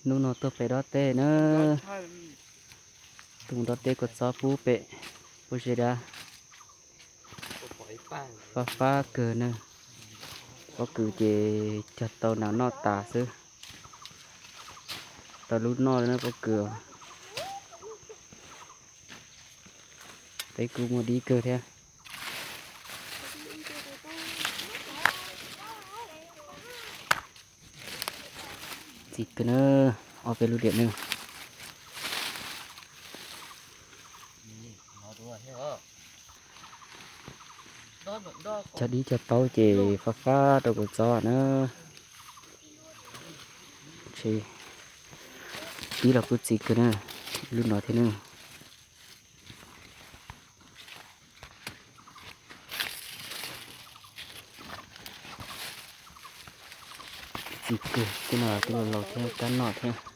Hnub no tuaj pem dob teb na, tuaj mus dob teb kua txob pub pem, pub zes dab. Fab fab kawg na, pob kws ces cog tau nas noj tas xwb. Tau lub noj na pob kws. Peb kuj muaj dib kawg thiab. Ntxim kawg na, ob peb lub diam na. Cog dib cog taub ces fab fab rau kua txob na. Tib los kuj ntxim kawg na, lub no thiab na. Ntxim kawg, tej no twb laus laus thiab, kab noj thiab.